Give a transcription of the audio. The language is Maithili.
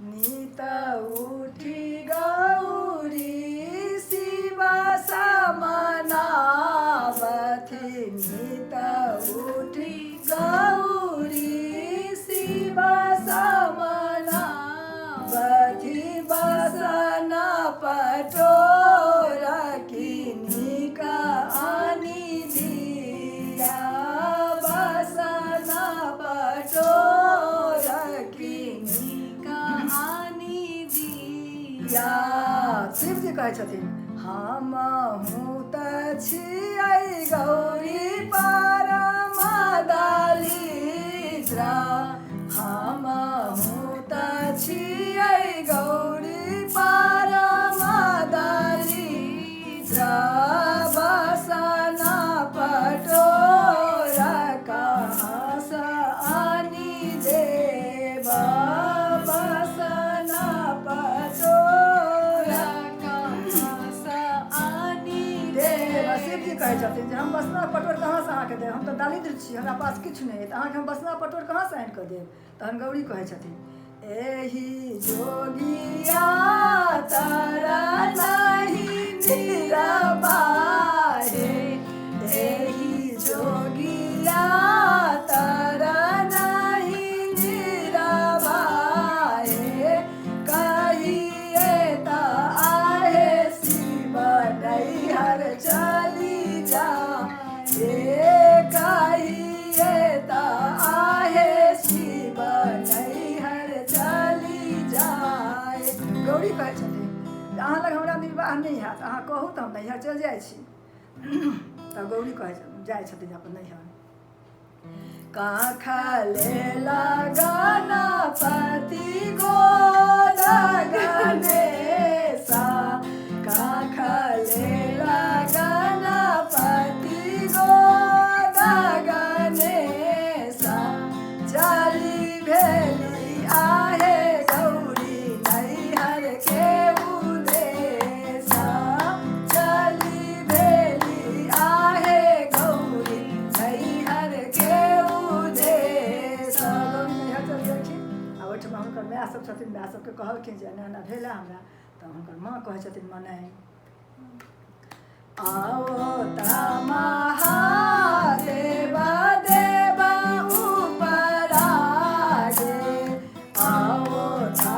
नित उठी गौरी शिव समनावथि, नित उठी गौरी शिव समनावथि, बसन पटोर किनिका आनि दिया, बसन पटोर किनिका आनि दिया। या शिवजी कहै छथिन हमहूँ तऽ छियै गौरी परम दलिद्रा, हमहूँ तऽ छियै गौरी परम दलिद्रा, बसन पटोर कहाँसँ आनि देब, बसन पटोर कहाँसँ आनि देव। शिवजी देब। कहै छथिन जे हम बसना पटोर कहाँसँ अहाँके देब, हम तऽ दलिद्र छी, हमरा पास किछु नहि अइ, तऽ अहाँके हम बसना पटोर कहाँसँ आनि कऽ देब। तहन गौरी कहै छथिन एहि जोगिया तारा नहि निरबाहे, एहि जोगिया तारा नहि निरबाहे, कहिए तऽ आहे शिव नैहर चली जा, हे कहिए तऽ आहे शिव नैहर चली जाए। गौरी कहै छथिन जे अहाँ लग हमरा निर्वाह नहि हैत, अहाँ कहू तऽ हम नैहर चलि जाइ छी। तऽ गौरी कहै जाइ छथिन अपन नैहर। काखले गणपति गोद गणेशा, काखले गणपति गोद गणेशा, चली भेली आहे गौरी नैहर के उदेशा, चली भेली आहे गौरी नैहर के उदेशा। गौरी नैहर चलि गेलखिन आ ओहिठमा हुनकर माय सब छथिन, माय सबके कहलखिन जे एना एना भेल है हमरा। तऽ हुनकर माँ कहै छथिन मने आओ ता महादेव देव ऊपर आगे, आओ ता